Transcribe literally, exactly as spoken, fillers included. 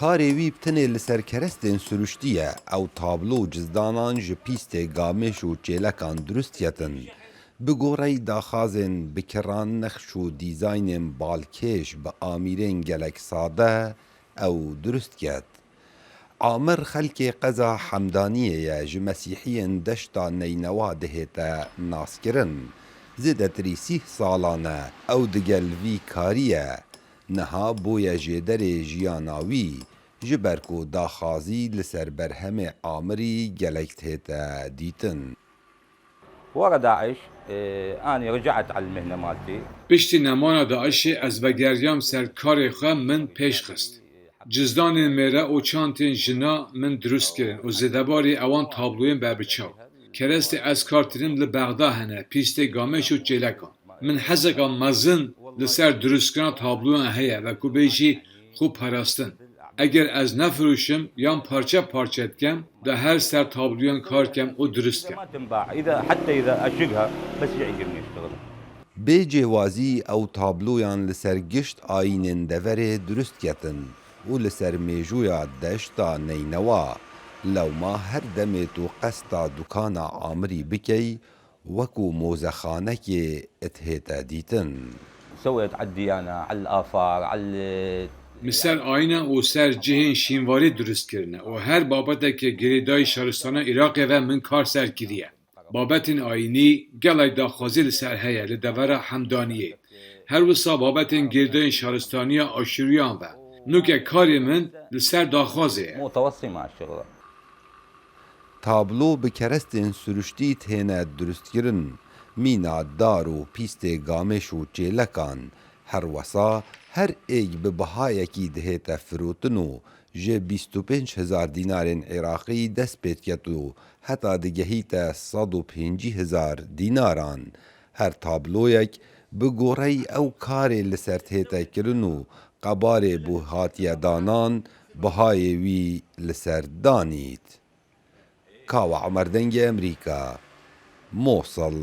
Karê wî bi tenê li ser kerestên siruştî ye. Ew tablo û cizdanan ji pîstê gamêş û çêlekan dirust ketin. Bi goreyî daxazên bi kiran nexş û dîzaynên balkêş bi amîrên gelek sade ew dirust ket. Amir xelkê qeza Hemdaniyê ye, ji Mesîhiyên deşta Neynewa dihête naskirin. Zêdetirî sîh salan e ew digel vî karî ye. Niha bûye jêderê jiyana wî, ji ber ku daxazî li ser berhemê Amirî gelek dihête dîtin. ورا داعش، آه، أنا رجعت على المهنة مالتي. Piştî nemana DAIŞê ez vegeriyam ser karê xwe min pêş xist. Cizdanên mêre û çantên jina min dirust kirin û zêdebarî ewan tabloyên berbiçaw. Kerestê ez kar tinim li Bexda hene, pîstê gamêş û çêlekan. Min hezeka mezin li ser dirustkirina tabloyan heye, wekubêjî xwe parastin. Eger ez nefiroşim yan parçe parçe dikem, da her ser tabloyan kar kem û dirust kem. ما تنباع، إذا حتى إذا أشقها بس يعجبني أشتغلها. Bê cêwazî ew tabloyan li ser gişt ayînên deverê dirust ketin û li ser mêjûya deşta Neynewa. Lewma her demê tu qesta dukana Amirî bikey, wekû mozexanekê dihête dîtin. سويت على الديانة، على الآثار، على ال- Min ser ayînan û ser cihên şînvarî dirust kirine û her babeteke girêdayî şaristana Iraqê ve min kar ser kiriye. Babetên ayînî gelek daxwazî li ser heye li devera Hemdaniyê. Her wisa babetên girêdayên şaristaniya aşûriyan ve. Nuke karê min li ser daxwazê ye. متوصي مع الشغلة. Tablo bi kerestên siruştî têne dirustkirin, mîna dar û pîstê gamêş û çêlekan, her wesa her êk bi bihayekî dihête firotin û ji bîst û pênc hezar dînarên Iraqî dest pê diket û heta digehîte sed û pêncî hezar dînaran. Her tabloyek bi goreyî ew karê li ser tête kirin û qebarê bo hatiye danan, bihayê wî li ser danît. Kawa Omer, Dengê Emerîka, Mosil.